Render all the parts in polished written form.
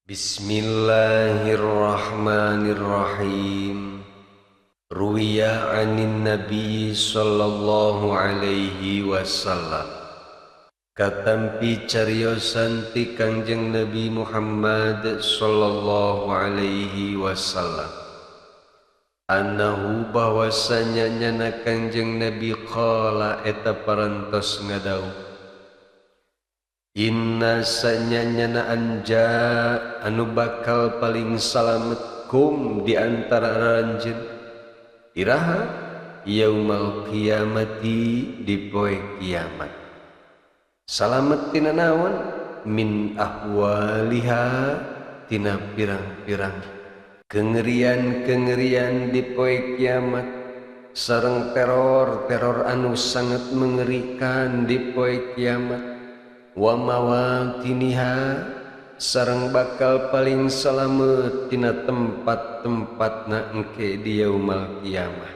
Bismillahirrahmanirrahim. Ruwiya anin Nabi sallallahu alaihi wasallam. Katampi cariosan ti Kangjeng Nabi Muhammad sallallahu alaihi wasallam. Annahu bahwasanya nyana Kangjeng Nabi qala eta parantos ngadau. Inna sanyanyana anja anu bakal paling salamet kum di antara aranjeun iraha yaumal qiyamati di poe kiamat. Salamet tina naon? Min ahwaliha tina pirang-pirang kengerian-kengerian di poe kiamat, sareng teror-teror anu sangat mengerikan di poe kiamat. Wa mawatiniha sareng bakal paling salamet tina tempat-tempatna engke di yaumal kiamah.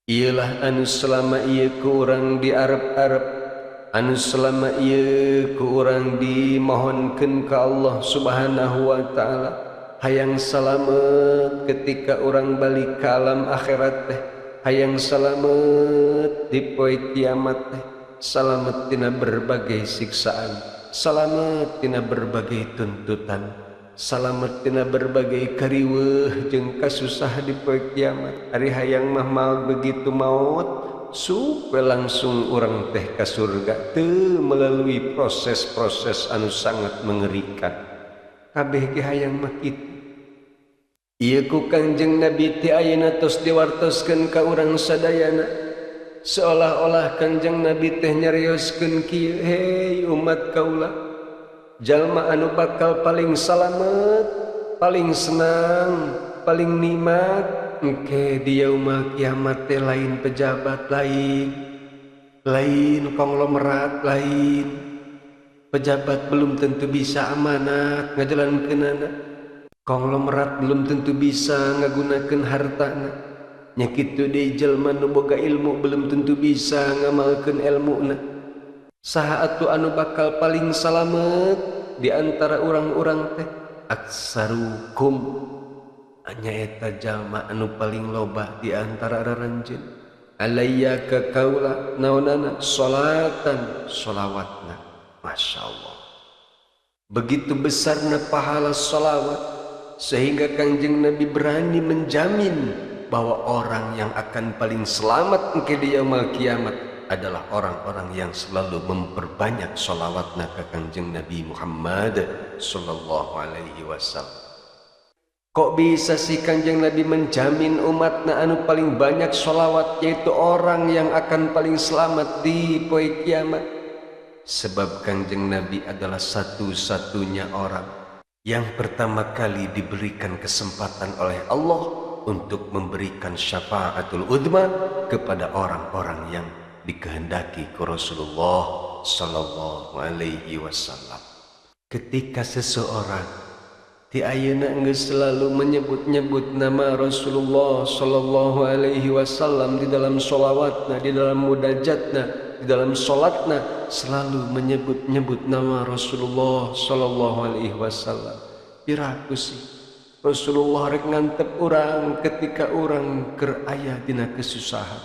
Ieulah anu selama ieu ku urang diarep-arep, anu selama ieu ku urang dimohonkeun ka Allah Subhanahu wa taala, hayang salamet ketika urang balik ka alam akhirat teh, hayang salamet di poe kiamat teh. Salamet tina berbagai siksaan, salamet tina berbagai tuntutan, salamet tina berbagai kariweuh jeung kasusah di poe kiamat. Ari hayang mah maot begitu maot supe langsung urang teh ka surga teu melalui proses-proses anu sangat mengerikan. Kabeh ge hayang mah kitu. Ieu ku Kangjeng Nabi ti ayeuna tos diwartoskeun ka urang sadayana. Seolah-olah Kangjeng Nabi teh nyarioskeun kieu, hei umat kaula, jalma anu bakal paling salamet, paling senang, paling nikmat engke di yaumul kiamat teh lain pejabat lain, lain konglomerat lain. Pejabat belum tentu bisa amanat ngajalankeunana, konglomerat belum tentu bisa ngagunakeun hartana. Nya kitu deui jelma nu boga ilmu belum tentu bisa ngamalkeun elmuna. Saha atuh anu bakal paling salamet di antara urang-urang teh? Aksarukum, nyaeta jalma anu paling loba di antara aranjeun. Alayya ka kaula naonana salatan solawatna. Masya Allah, begitu besarna pahala solawat sehingga Kangjeng Nabi berani menjamin bahwa orang yang akan paling selamat engke di yaumul kiamat adalah orang-orang yang selalu memperbanyak sholawatna ka Kangjeng Nabi Muhammad sallallahu alaihi wasallam. Kok bisa sih Kangjeng Nabi menjamin umatna anu paling banyak sholawat yaitu orang yang akan paling selamat di poe kiamat? Sebab Kangjeng Nabi adalah satu-satunya orang yang pertama kali diberikan kesempatan oleh Allah untuk memberikan syafaatul udma kepada orang-orang yang dikehendaki ke Rasulullah sallallahu alaihi wasallam. Ketika seseorang ti ayeuna geus selalu menyebut-nyebut nama Rasulullah sallallahu alaihi wasallam di dalam sholawatna, di dalam mudajatna, di dalam sholatna, selalu menyebut-nyebut nama Rasulullah sallallahu alaihi wasallam. Piraku sih Rasulullah rek ngantep urang ketika urang keur aya dina kesusahan.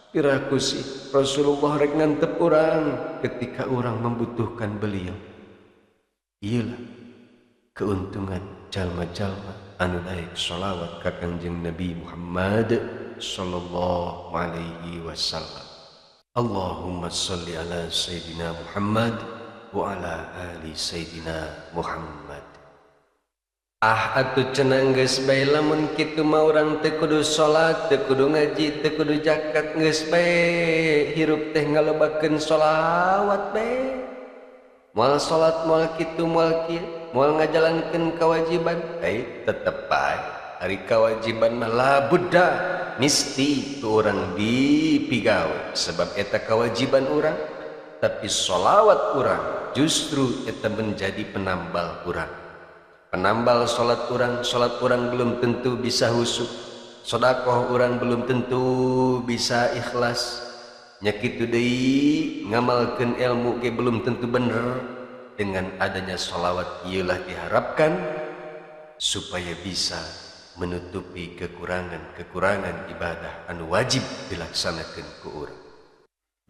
Piraku sih Rasulullah rek ngantep urang ketika urang membutuhkan beliau. Iyalah keuntungan jalma-jalma anu naik sholawat ka Kangjeng Nabi Muhammad sallallahu alaihi wasallam. Allahumma sholli ala Sayyidina Muhammad wa ala ali Sayyidina Muhammad. Ah atuh cenah geus bae lamun kitu mah urang teu kudu salat, teu kudu ngaji, teu kudu zakat, geus bae hirup teh ngalobakeun sholawat bae. Moal salat, moal kitu, moal kieu, moal ngajalankeun kewajiban, tetep bae. Ari kewajiban mah labudda misti ku urang dipigawe sebab eta kewajiban urang, tapi sholawat urang justru eta menjadi penambal urang. Penambal sholat urang belum tentu bisa husuk, sodakoh urang belum tentu bisa ikhlas. Nya kitu deui ngamalkeun ilmu ge belum tentu bener. Dengan adanya sholawat ialah diharapkan supaya bisa menutupi kekurangan-kekurangan ibadah anu wajib dilaksanakan ku urang.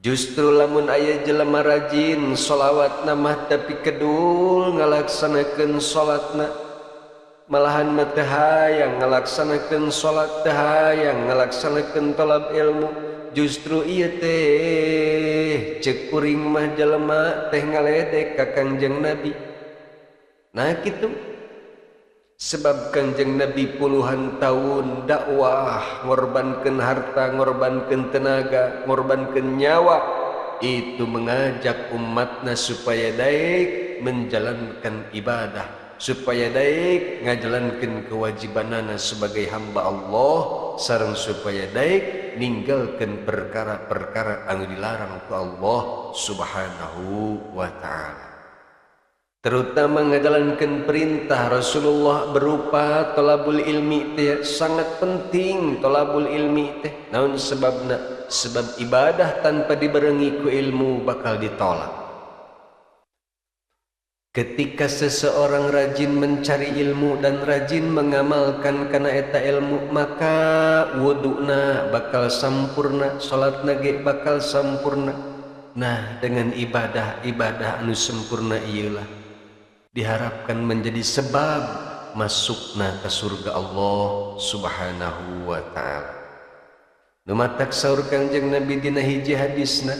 Justru lamun aya jelema rajin sholawatna mah tapi kedul ngalaksanakeun salatna, malahan mah teu hayang ngalaksanakeun salat, teu hayang ngalaksanakeun talab ilmu, justru ieu teh ceuk kuring mah jelema teh ngaledek ka Kangjeng Nabi. Nah kitu. Sebab Kangjeng Nabi puluhan tahun dakwah, ngorbankeun harta, ngorbankeun tenaga, ngorbankeun nyawa, itu mengajak umatna supaya daek menjalankan ibadah, supaya daek ngajalankeun kewajibanana sebagai hamba Allah, sareng supaya daek ninggalkeun perkara-perkara anu dilarang ku Allah Subhanahu wa ta'ala. Terutama ngajalankan perintah Rasulullah berupa tolabul ilmi teh sangat penting. Tolabul ilmi teh naon sebabna? Sebab ibadah tanpa dibarengi ku ilmu bakal ditolak. Ketika seseorang rajin mencari ilmu dan rajin mengamalkan kana eta ilmu, maka wuduna bakal sampurna, salatna ge bakal sampurna. Nah, dengan ibadah-ibadah anu sempurna ieulah diharapkan menjadi sebab masukna ke surga Allah Subhanahu wa ta'ala. Nu matak saur Kangjeng Nabi dina hiji hadisna,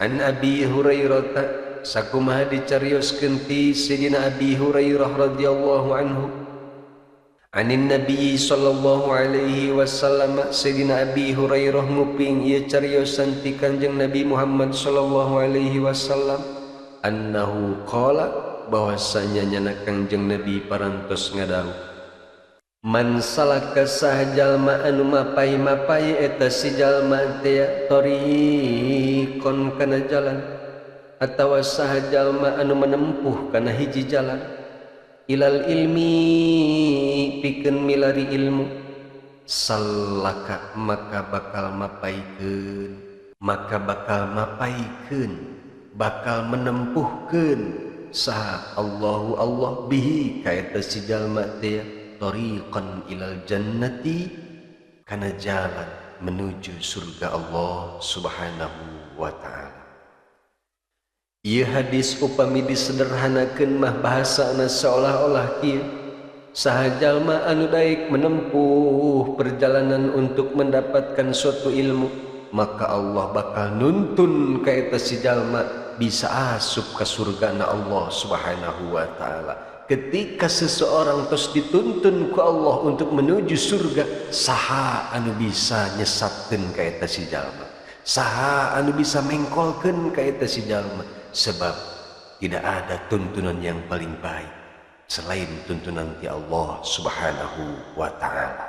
an Abi Hurairah sakumaha dicarioskeun ti Sayyidina Abi Hurairah radhiyallahu anhu, anin Nabi sallallahu alaihi wasallam, Sayyidina Abi Hurairah nguping ieu cariosan ti Kangjeng Nabi Muhammad sallallahu alaihi wasallam, annahu qala, bahwasanya nyana Kangjeng Nabi parantos ngadawuh, man salaka sah jalma anu mapai-mapai eta si jalma teh tariqon kana jalan, atawa sah jalma anu menempuh kana hiji jalan, ilal ilmi pikeun milari ilmu, salaka maka bakal mapaikeun, maka bakal mapaikeun, bakal menempuhkeun saha Allahu Allah bihi kaeta si jalma teh tariqan ilal jannati kana jalan menuju surga Allah Subhanahu wa ta'ala. Ieu hadis upami disederhanakeun mah bahasana seolah-olah kieu, saha jalma anu daek menempuh perjalanan untuk mendapatkan suatu ilmu, maka Allah bakal nuntun ka eta si jalma bisa asup ke surga na Allah Subhanahu wa ta'ala. Ketika seseorang terus dituntun ku Allah untuk menuju surga, saha anu bisa nyesatkeun ka eta si jalma, saha anu bisa mengkolkeun ka eta si jalma. Sebab tidak ada tuntunan yang paling baik selain tuntunan ti Allah Subhanahu wa ta'ala.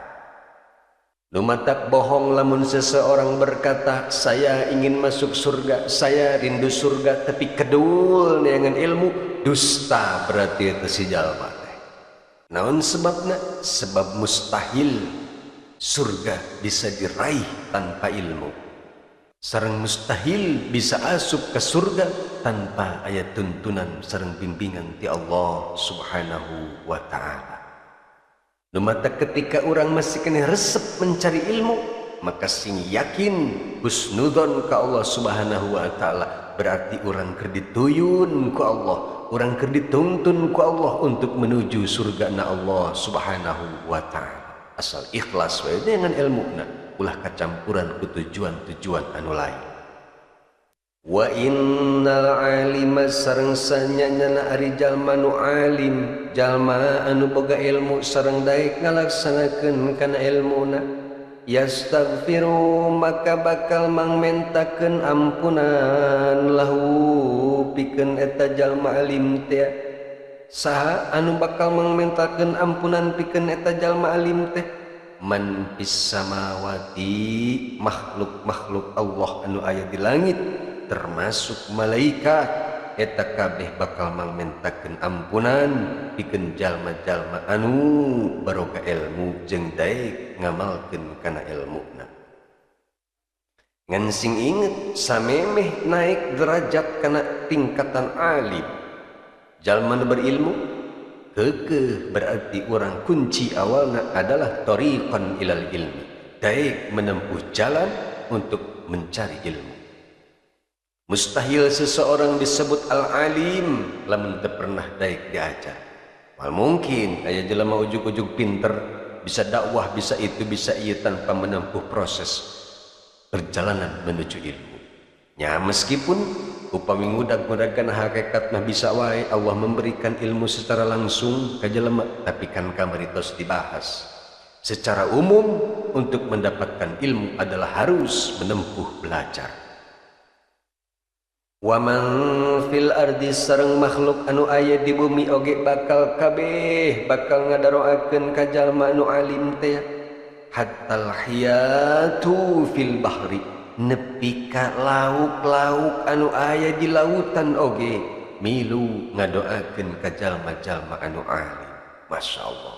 Lumatak bohong lamun seseorang berkata, saya ingin masuk surga, saya rindu surga, tapi kedul neangan ilmu, dusta berarti eta si jalma teh. Naon sebabna? Sebab mustahil surga bisa diraih tanpa ilmu. Sareng mustahil bisa asup ke surga tanpa aya tuntunan sareng bimbingan ti Allah Subhanahu wa ta'ala. Lumata ketika orang masih kena resep mencari ilmu, maka sing yakin husnudon ka Allah Subhanahu wa ta'ala, berarti orang keur dituyun ku Allah, orang keur dituntun ku Allah untuk menuju surga na Allah Subhanahu wa ta'ala. Asal ikhlas we dengan ilmuna, ulah kacampuran ku tujuan-tujuan anu lain. Wa innal alima sareng sanyana ari jalma nu alim, jalma anu boga ilmu sareng daek ngalaksanakeun kana ilmuna, yastaghfiru maka bakal mangmentakeun ampunan lahu pikeun eta jalma alim teh. Saha anu bakal mangmentakeun ampunan pikeun eta jalma alim teh? Man fis samawati, makhluk-makhluk Allah anu aya di langit termasuk malaikat, eta kabeh bakal mangmentakeun ampunan pikeun jalma-jalma anu baroga ilmu jeung daek ngamalkeun kana ilmuna. Ngan sing inget, samemeh naik derajat kana tingkatan alim, Jalma nu berilmu keukeuh berarti urang kunci awalna adalah tariqan ilal ilmi, daek menempuh jalan untuk mencari ilmu. Mustahil seseorang disebut al-alim lamun teu pernah daek diajar. Mal mungkin aya jelema ujug-ujug pinter bisa dakwah bisa itu bisa ieu tanpa menempuh proses perjalanan menuju ilmu. Nya meskipun upami ngudag-ngudagkeun hakikat mah bisa wae Allah memberikan ilmu secara langsung ka jelema, tapi kan kamari tos dibahas. Secara umum untuk mendapatkan ilmu adalah harus menempuh belajar. Wa man fil ardi sareng makhluk anu aya di bumi oge bakal kabeh bakal ngadaroakeun ka jalma anu alim teh hattal hiyatu fil bahri nepi ka lauk-lauk anu aya di lautan oge milu ngadoakeun ka jalma-jalma anu alim. Masya Allah,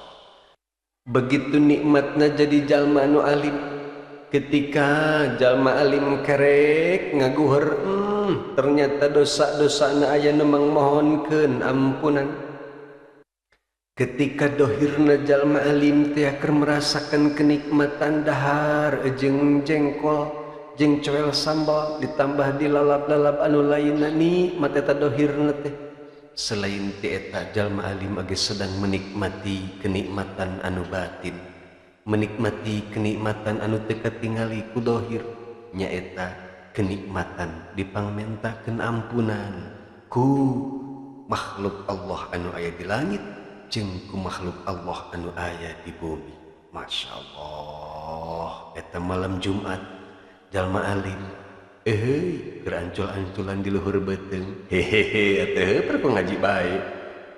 begitu nikmatna jadi jalma anu alim. Ketika jalma alim kerek ngaguher, ternyata dosa-dosana aya nu mangmohonkeun ampunan. Ketika dohirna jalma alim teh keur merasakan kenikmatan dahar jeung jengkol jeung coel sambal ditambah dilalap-lalap anu lainna nikmat eta dohirna teh. Selain ti eta jalma alim oge sedang menikmati kenikmatan anu batin, menikmati kenikmatan anu teu katingali ku dohir, nyaeta kenikmatan dipangmentakeun ampunan ku makhluk Allah anu aya di langit jeung ku makhluk Allah anu aya di bumi. Masya Allah, eta malam Jumat jalma alim keur ancul-anculan di luhur beuteung, hehehe atuh per ngaji bae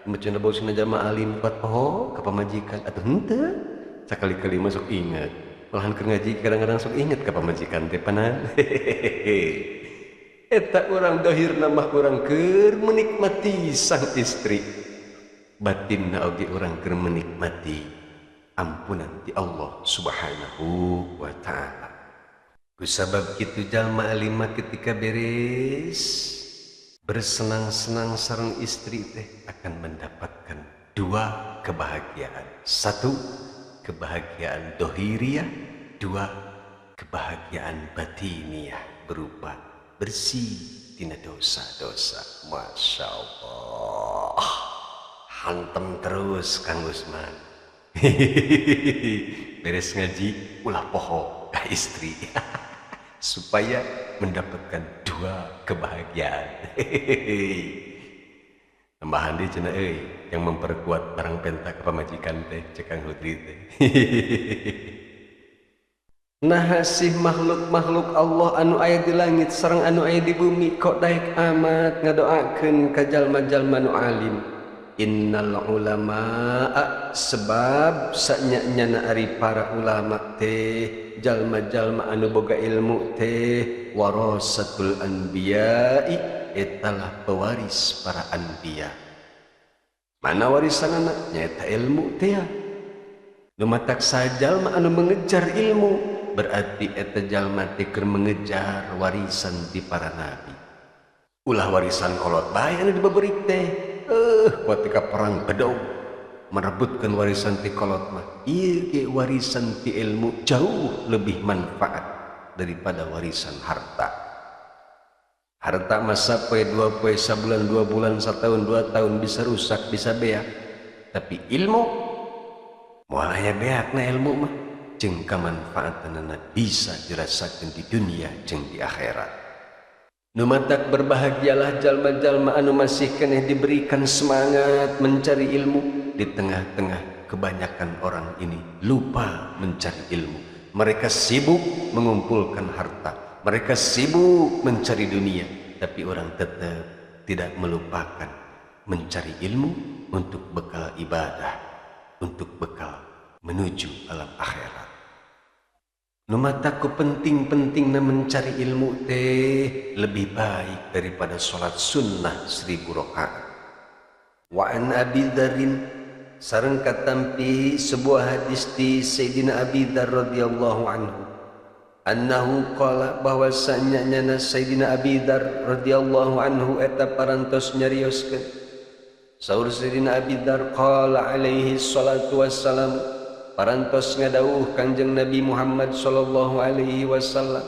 maca bosna jalma alim kuat poho ka pamajikan atuh henteu sakali-kali masuk inget, malahan keur ngaji kadang-kadang sok inget ka pamajikan teh panan. Hehehe eta urang dohirna mah urang keur menikmati sang istri, batinna oge urang keur menikmati ampunan ti Allah Subhanahu wa taala. Kusabab kitu jalma alim ketika beres bersenang-senang sareng istri teh akan mendapatkan dua kebahagiaan. Satu, kebahagiaan dohiriyah, dua, kebahagiaan batiniah berupa bersih tina dosa-dosa. Masya Allah, hantem terus Kang Usman. Beres ngaji ulah poho ka istri supaya mendapatkan dua kebahagiaan. Tambahan deui cenah euy yang memperkuat barang penta ka pamajikan teh cek Kang Hudri teh. Nah sih makhluk-makhluk Allah anu aya di langit sareng anu aya di bumi kok daek amat ngadoakeun ka jalma-jalma nu alim. Innal ulama sebab sanya-nyana ari para ulama teh jalma-jalma anu boga ilmu teh warasatul anbiya'i etalah pewaris para anbiya. Mana warisanana? Nyaeta ilmu teh. Nu matak sajalma anu mengejar ilmu berarti eta jalma teh keur mengejar warisan ti para nabi. Ulah warisan kolot bae anu dibeberik teh. Ketika perang bedog merebutkan warisan ti kolot mah, ieu ge warisan ti ilmu jauh lebih manfaat daripada warisan harta. Harta masa poe dua poe sabulan 2 bulan setahun 2 tahun bisa rusak bisa beak, tapi ilmu moal aya beakna ilmu mah jeung kamanfaatanana bisa dirasakeun di dunia jeung di akhirat. Nu matak berbahagialah jalma-jalma anu masih keneh diberikan semangat mencari ilmu di tengah-tengah kebanyakan orang ini lupa mencari ilmu. Mereka sibuk mengumpulkan harta, mereka sibuk mencari dunia, tapi orang tetap tidak melupakan mencari ilmu untuk bekal ibadah, untuk bekal menuju alam akhirat. Nu mataku penting-pentingna mencari ilmu teh lebih baik daripada sholat sunnah 1000 rakaat. Wa an Abi Dzarrin sareng katampi sebuah hadis di Sayyidina Abi Dzar radhiyallahu anhu annahu qala bahwasanya nyana Sayyidina Abi Dzar radhiyallahu anhu eta parantos nyarioskeun Saur Sayyidina Abi Dzar qala alaihi salatu wassalam parantos ngadawuh Kangjeng Nabi Muhammad sallallahu alaihi wasallam,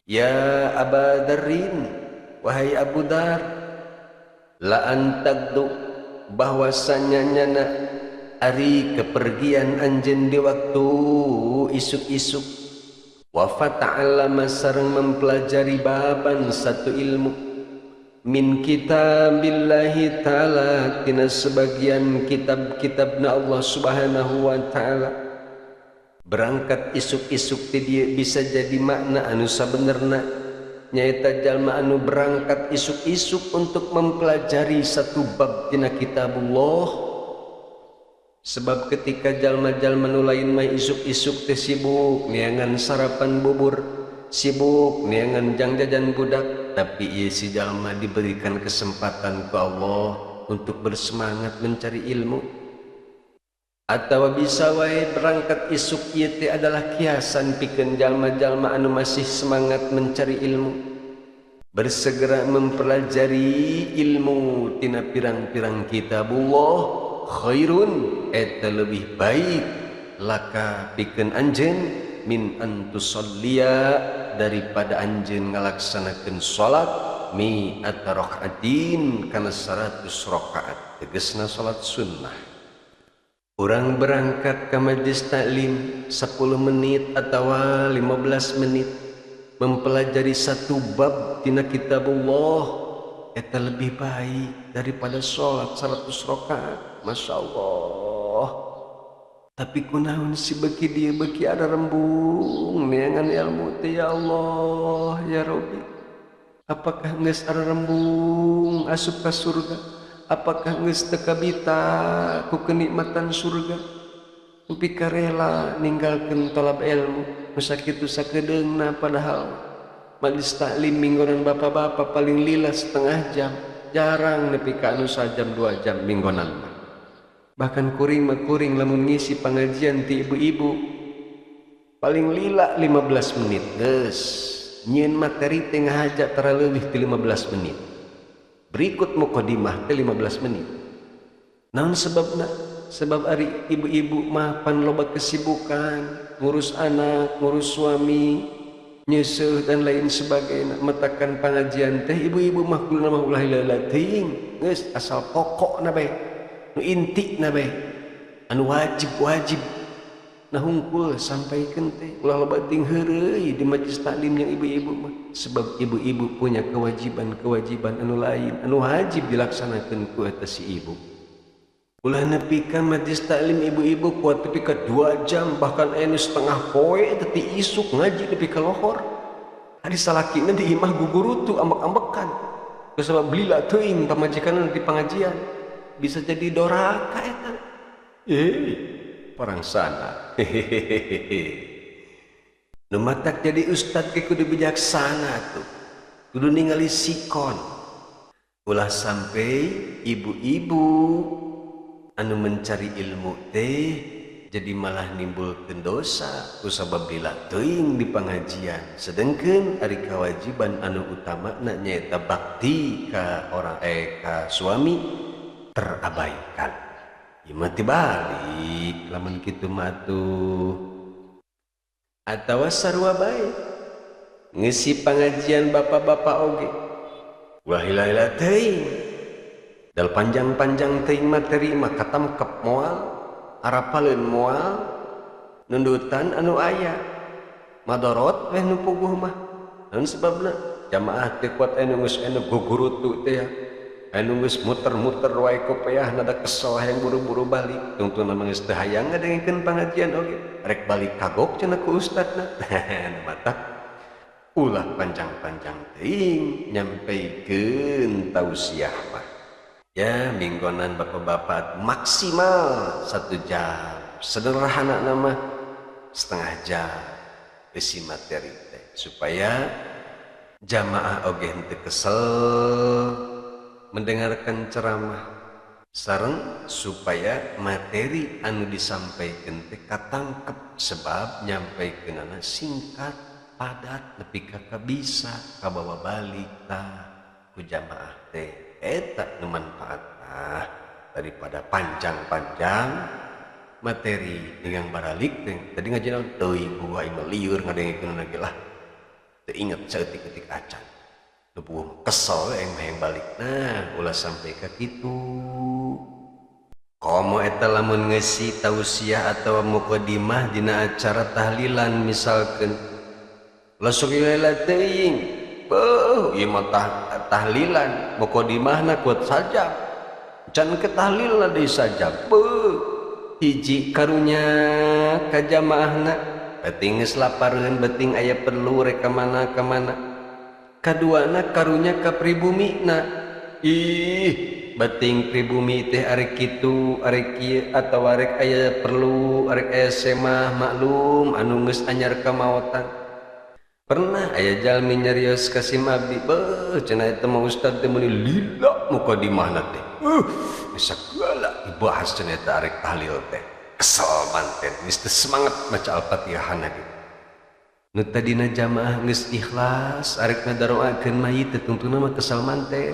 ya Aba Dzarrin, wahai Abu Dzar, la antagdu bahwasanya nyana ari kepergian anjeun di waktu isuk-isuk wa fata'allama sareng mempelajari baban satu ilmu min kitabillahi ta'ala tina sebagian kitab-kitabna Allah subhanahu wa ta'ala. Berangkat isuk-isuk ti dieu bisa jadi makna anu sabenerna nyaeta jalma anu berangkat isuk-isuk untuk mempelajari satu bab tina kitabullah. Sebab ketika jalma-jalma nu lain mah isuk-isuk teh sibuk neangan sarapan bubur, sibuk neangan jang jajan budak, tapi ieu si jalma diberikan kesempatan ku Allah untuk bersemangat mencari ilmu. Atawa bisa wae berangkat isuk ieu teh adalah kiasan pikeun jalma-jalma anu masih semangat mencari ilmu, bersegera mempelajari ilmu tina pirang-pirang kitabullah. Khairun eta lebih baik laka pikeun anjeun min antusalliya daripada anjeun ngalaksanakeun salat mi'ata rakaatin kana 100 rakaat, tegasna salat sunnah. Urang berangkat ka majelis taklim 10 menit atawa 15 menit mempelajari satu bab tina kitabullah eta lebih baik daripada salat 100 rakaat. Masya Allah. Tapi kunaon si beki dia beki ada rembung neangan ilmu teh, ya Allah ya Rabbi. Apakah geus ada rembung asup ka surga? Apakah geus teu kabita ku kenikmatan surga? Nepi ka rela ninggalkeun tolab ilmu nu sakitu sakedeungna, padahal majelis taklim minggonan bapak-bapak paling lila setengah jam, jarang nepi ka anu sajam 2 jam minggonan mah. Bahkan kuring mah kuring lamun ngisi pengajian ti ibu-ibu paling lila 15 menit geus nyieun materi teh ngahaja tara leuwih ti 15 menit. Berikut mukadimah teh 15 menit. Naon sebabna? Sebab ari ibu-ibu mah pan loba kesibukan, ngurus anak, ngurus suami, nyeuseut dan lain sebagainya. Metakan pengajian teh ibu-ibu mah kuduna mah ulah lila teuing, geus asal pokokna bae, nu intina bae, anu wajib-wajib. Nah hungkul sampaikeun teh ulah loba ting heureuy di majelis taklim yang ibu-ibu mah, sebab ibu-ibu punya kewajiban-kewajiban anu lain anu wajib dilaksanakeun ku eta si ibu. Ulah nepi ka majelis taklim ibu-ibu kuat nepi ka 2 jam bahkan anu setengah poe eta ti isuk ngaji nepi ka lohor. Ari salakina di imah gugurutu ambek-ambekan kusabab lila teuing pamajikanna di pengajian, bisa jadi doraka eta. Parang sana. Hehehehe. Nu matak jadi ustad ge kudu bijaksana tuh. Kudu ningali sikon. Ulah sampai ibu-ibu anu mencari ilmu teh jadi malah nimbulkeun dosa kusabab lila teuing di pengajian. Sedengkeun ari kewajiban anu utamana nyaeta bakti ka orang ka suami terabaikan. Ieu mah tibalik lamun kitu mah atuh. Atawa sarua bae ngisi pengajian bapak-bapak oge ulah lila teuing, dal panjang-panjang teuing materi mah katamkep moal, arapaleun moal, nundutan anu aya madorot weh nu puguh mah. Naon sebabna? Jamaah teh kuat anu geus anu gugurutu teh ya, anu geus muter-muter wae kopeah nada kesel hayang buru-buru balik. Tungtungna mah geus teu hayang ngadengkeun pangajian oge, rek balik kagok cenah ku ustadna. Nu matak ulah panjang-panjang teuing nyampikeun tausiah mah. Ya minggonan bapak-bapak maksimal 1 jam, sederhana nama setengah jam isi materi teh supaya jamaah oge henteu kesel mendengarkan ceramah, sareng supaya materi anu disampaikan teh katangkep sebab nyampaikeunana singkat padat nepi ka bisa kabawa balik tah ku jamaah teh. Eta nu manfaatna. Daripada panjang-panjang materi dengan baralik teh tadi ngaji naon teuing gua aing mah lieur ngadengkeun lagi lah teu inget saeutik-eutik acan nu puguh kesel aing mah hayang balik. Nah ulah sampai ka kitu. Komo eta lamun ngeusi tausiah atawa mukadimah dina acara tahlilan misalkeun ulah sok lila teuing beuh ieu mah tahlilan mukadimahna kuat saja can ke tahlilna deui sajam beuh hiji karunya ka jamaahna beuting geus lapareun beuting aya perlu rek ka mana ka mana kaduana karunya ka pribumina ih beting pribumi teh arek kitu arek kieu atawa arek aya perlu arek aya semah maklum anu geus anyar kamaotan. Pernah aya jalmi nyarios ka sim abdi beuh cenah eta mah ustad teh meuni lila mukadimahna teh sagala dibahas cenah eta arek tahlil teh kesel manten geus teu semangat maca Al-Fatihah ge. Nu tadina jamaah geus ikhlas arek ngadaroakeun mayit teh tungtungna mah kesel manten.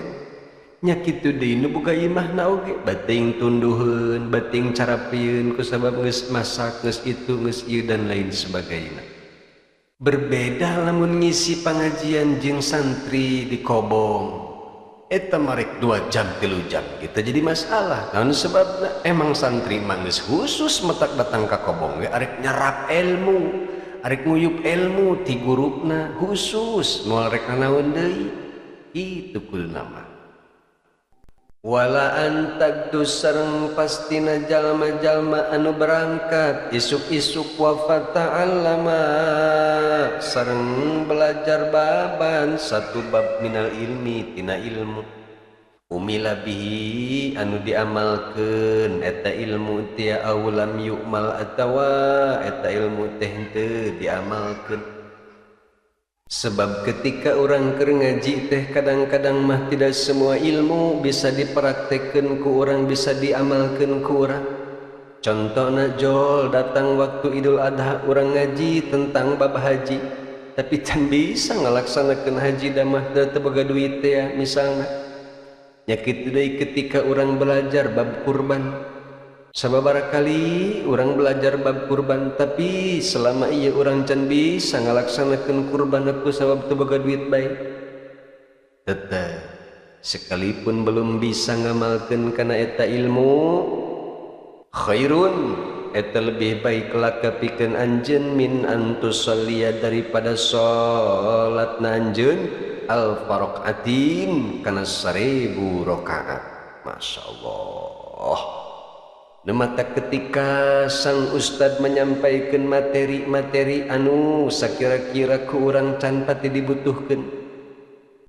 Nya kitu deui nu boga imahna oge bating tunduheun bating carapieun kusabab geus masak geus itu geus ieu dan lain sebagainya. Berbeda lamun ngisi pangajian jeung santri di kobong eta marek 2 jam 3 jam kita jadi masalah. Naon sebabna emang santri mah geus khusus metak datang ka kobong ge arek nyerap ilmu arek nguyup ilmu ti guruna khusus moal rek nanaon deui itu kuduna mah. Wala antagdu sareng pastina jalma-jalma anu berangkat isuk-isuk wa fata'allama sareng belajar baban satu bab minal ilmi tina ilmu umila bihi anu diamalkeun eta ilmu teh aulam yu'mal atawa eta ilmu teh henteu diamalkeun. Sebab ketika orang keur ngaji teh kadang-kadang mah tidak semua ilmu bisa dipraktekkeun ku urang, bisa diamalkeun ku urang. Contohna jol datang waktu Idul Adha urang ngaji tentang bab haji, tapi can bisa ngalaksanakeun haji da mah teu boga duit teh ya, misalna. Nya kitu deui ketika urang belajar bab kurban. Sababaraha kali urang belajar bab kurban tapi selama ieu urang can bisa ngalaksanakeun kurban ku sabab teu boga duit bae. Tetep sekalipun belum bisa ngamalkeun kana eta ilmu khairun eta lebih baik laka pikeun anjeun min antusalliya daripada salatna anjeun al faraqatin kana 1000 rakaat. Masyaallah. Mata ketika sang ustad menyampaikan materi-materi anu sakira-kira ku urang can pati dibutuhkeun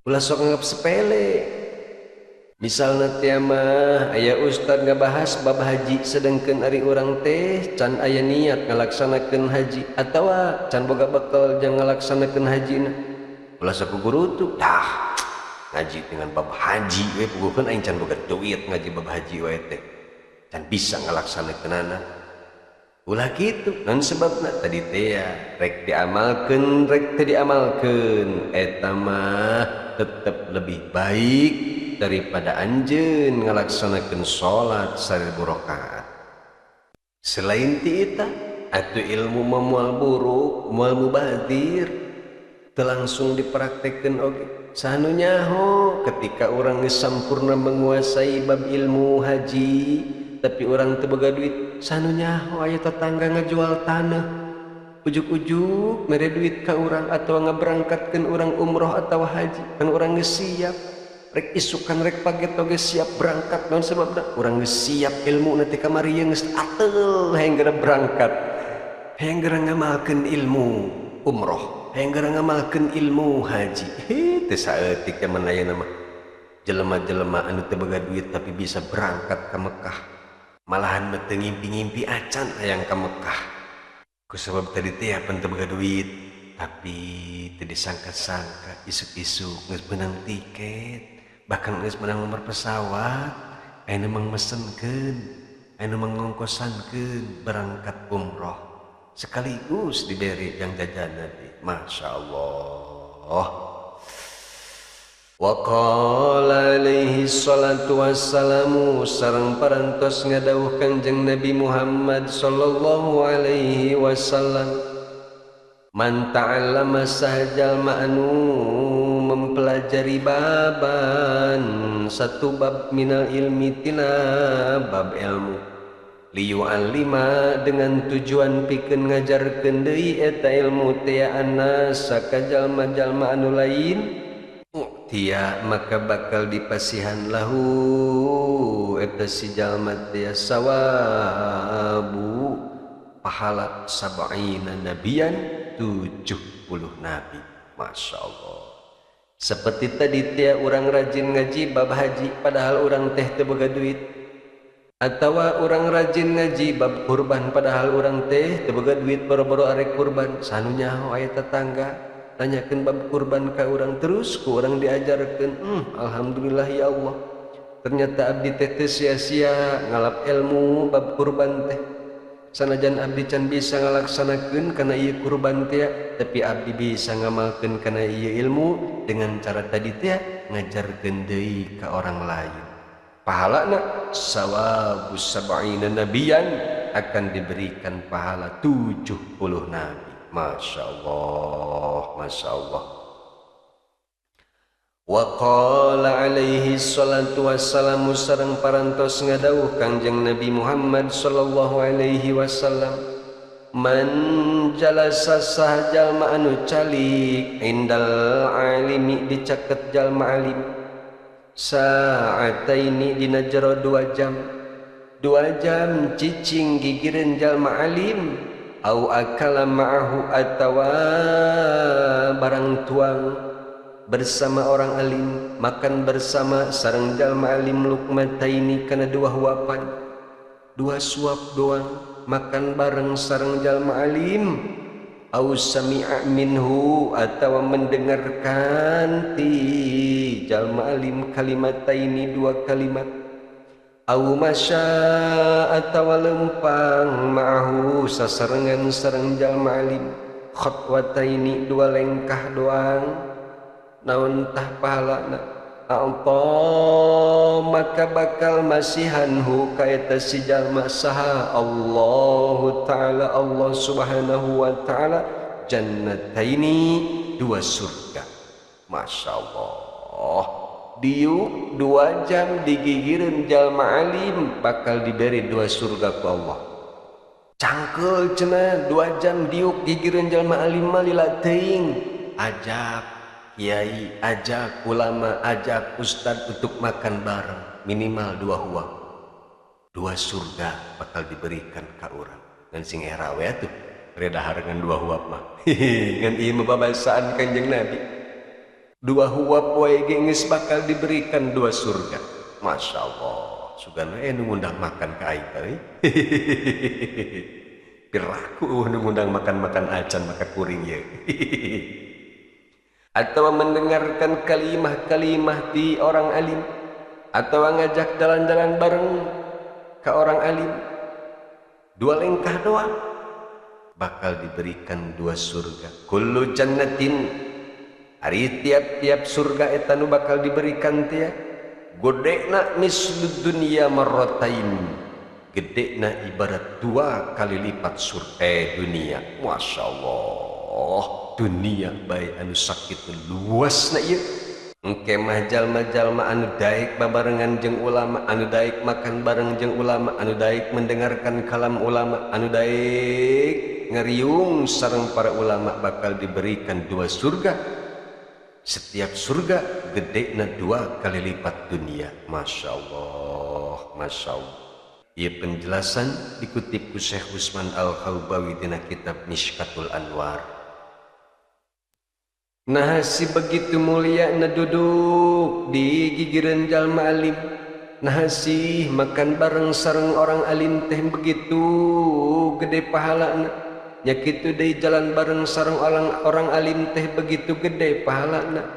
ulah sok anggap sepele. Misalna teh mah aya ustad ngabahas bab haji sedengkeun ari urang teh can aya niat ngalaksanakeun haji atawa can boga bekal jang ngalaksanakeun hajina ulah sok gurutu dah ngaji dengan bab haji we puguhkeun aing can boga duit ngaji bab haji we teh can bisa ngalaksanakeunana. Ulah kitu naon sebabna tadi teh ya rek diamalkeun rek teu diamalkeun eta mah tetep lebih baik daripada anjeun ngalaksanakeun salat 1000 rakaat. Selain ti eta atuh ilmu mah moal buruk moal mubazir teu langsung dipraktekkeun oge. Sanu nyaho ketika urang geus sampurna menguasai bab ilmu haji tapi orang teu boga duit sanu nyaho aya tetangga ngajual tanah ujuk-ujuk mere duit ka urang atawa ngaberangkatkeun urang umroh atawa haji kan urang geus siap rek isukan rek paget oge siap berangkat naon sebabna urang geus siap ilmu nanti kamari geus ateul hayang geura berangkat hayang geura ngamalkeun ilmu umroh hayang geura ngamalkeun ilmu haji. Heh teu saeutik jaman ayeuna mah jelema-jelema anu teu boga duit tapi bisa berangkat ka Mekah malahan mah teu ngimpi-ngimpi acan hayang ka Mekah ku sabab tadi teh pan teu boga duit tapi teu disangka-sangka isuk-isuk geus meunang tiket bahkan geus meunang nomor pesawat anu mangmesenkeun anu mangongkosankeun berangkat umroh sekaligus diberi yang jajanan. Masya Allah. Wa qala alaihi salatu wassalamu sareng parantos ngadawuh Kangjeng Nabi Muhammad sallallahu alaihi wasallam, man ta'allama sahajalma anu mempelajari baban satu bab minal ilmi tina bab ilmu, liyu'allima dengan tujuan pikeun ngajarkeun deui eta ilmu teh annas ka jalma-jalma anu lain, tia maka bakal dipasihan lahu eta si jalma teh sawabu pahala sab'ina nabiyan 70 nabi. Masya Allah. Seperti tadi tia urang rajin ngaji bab haji padahal urang teh teu boga duit, atawa urang rajin ngaji bab kurban padahal urang teh teu boga duit boro-boro arek kurban. Sanu nyaho aya tetangga tanyakeun bab kurban ka urang, terus ku urang diajarkeun. Alhamdulillah ya Allah, ternyata abdi teh teu sia-sia ngalap ilmu bab kurban teh. Sanajan abdi can bisa ngalaksanakeun kana ieu kurban teh, tapi abdi bisa ngamalkeun kana ieu ilmu dengan cara tadi teh ngajarkeun deui ka orang lain. Pahalana sawabus sab'ina nabiyan, akan diberikan pahala 70 nabi. Masya Allah, Masya Allah. Wa qala alaihi salatu wassalamu sareng parantos ngadawuh Kangjeng Nabi Muhammad sallallahu alaihi wasallam, man jalasa sah jalma anu calik indal alimi dicaket jalma alim sa'ataini dina jero 2 jam, 2 jam cicing gigireun jalma alim, au akala ma'ahu atawa barang tuang bersama orang alim, makan bersama sareng jalma alim lukmataini kana 2 huapan, 2 suap doang makan bareng sareng jalma alim, au sami'a minhu atawa mendengarkan ti jalma alim kalimataini 2 kalimat, au masya atawa lempang ma'ahu sasarengan sareng jalma alim khatwataini 2 lengkah doang, naon tah pahalana a'ta maka bakal masihan hu ka eta si jalma saha Allahu ta'ala, Allah subhanahu wa ta'ala, jannataini 2 surga. Masya Allah. Diuk 2 jam digigireun jalma alim bakal diberi 2 surga ku Allah. Cangkeul cenah 2 jam diuk gigireun jalma alim mah lila teuing. Ajak kiai, ajak ulama, ajak ustad untuk makan bareng minimal 2 huang, 2 surga bakal diberikan ka urang. Ngan sing era we atuh redahar ngan 2 huap mah. Ngan ieu mah babasaan Kanjeng Nabi. 2 huap wae ge geus bakal diberikan 2 surga. Masya Allah. Sugan we nu ngundang makan ka aing teh. Piraku nu ngundang makan-makan acan maka kuring ye. Atau mendengarkan kalimah-kalimah di orang alim, atau ngajak jalan-jalan bareng ke orang alim, 2 lengkah doang bakal diberikan 2 surga. Kullu jannatin, ari tiap-tiap surga eta nu bakal diberikan teh gedena mislud dunya marratain, gedena ibarat 2 kali lipat surga dunia. Masya Allah, dunia bae anu sakitu luasna ieu. Engke mah jalma-jalma anu daek babarengan jeung ulama, anu daek makan bareng jeung ulama, anu daek mendengarkan kalam ulama, anu daek ngeriung sareng para ulama bakal diberikan 2 surga. Setiap surga gedena 2 kali lipat dunia. Masya Allah, Masya Allah. Ieu penjelasan dikutip ku Syekh Usman Al-Khaubawi dina kitab Mishkatul Anwar. Nah si begitu mulia na duduk di gigireun jalma alim, nah si makan bareng sareng orang alim teh begitu gede pahalana, nya kitu deui jalan bareng sareng orang alim teh begitu gede pahalana.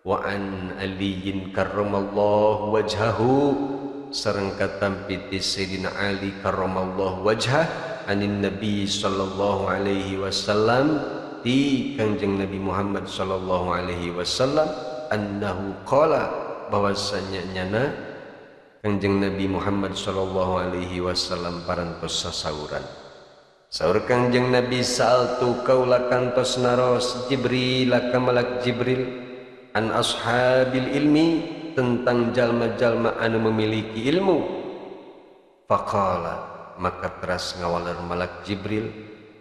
Wa an aliyin karramallahu wajhahu, sareng katampi ti Sayyidina Ali karramallahu wajhah anin Nabi sallallahu alaihi wasallam, ti Kangjeng Nabi Muhammad sallallahu alaihi wasallam, annahu qala bahwasanya nyana Kangjeng Nabi Muhammad sallallahu alaihi wasallam parantos sasauran. Saur Kangjeng Nabi sa'altu kaula kantos naros Jibril ka malak Jibril an ashabil ilmi tentang jalma-jalma anu memiliki ilmu. Faqala maka teras ngawaler malak Jibril,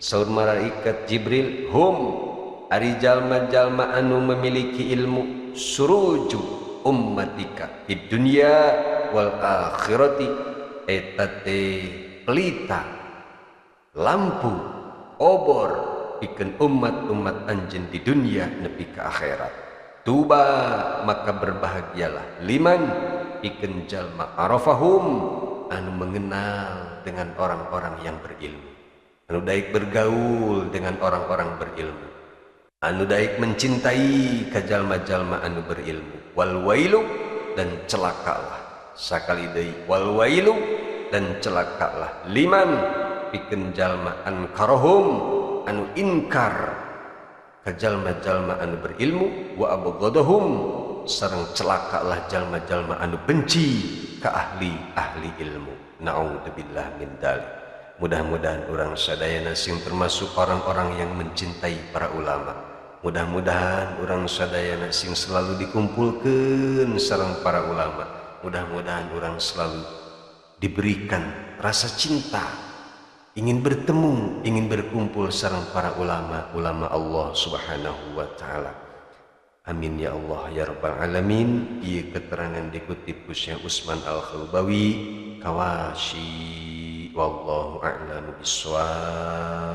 saur malaikat Jibril, hum ari jalma-jalma anu memiliki ilmu suruju ummatika di dunia wal akhirati, eta teh pelita lampu obor pikeun umat-umat anjeun di dunia nepi ka akhirat. Tuba maka berbahagialah liman pikeun jalma arafahum anu mengenal dengan orang-orang yang berilmu, anu daik bergaul dengan orang-orang berilmu, anu daik mencintai ka jalma-jalma anu berilmu. Wal wailu dan celakalah, sakali deui wal wailu dan celakalah liman pikeun jalma ankarahum anu inkar ka jalma-jalma anu berilmu, wa abghadahum sareng celakalah jalma-jalma anu benci ka ahli-ahli ilmu. Naudzubillah min dzalik. Mudah-mudahan urang sadayana sing termasuk orang-orang yang mencintai para ulama. Mudah-mudahan urang sadayana sing selalu dikumpulkeun sareng para ulama. Mudah-mudahan urang selalu diberikan rasa cinta, ingin bertemu, ingin berkumpul sareng para ulama, ulama Allah Subhanahu wa taala. Amin ya Allah ya rabbal alamin. Ieu keterangan dikutip ku Syekh Utsman Al-Khalbawi Kawashi. Wallahu a'lamu bissawab.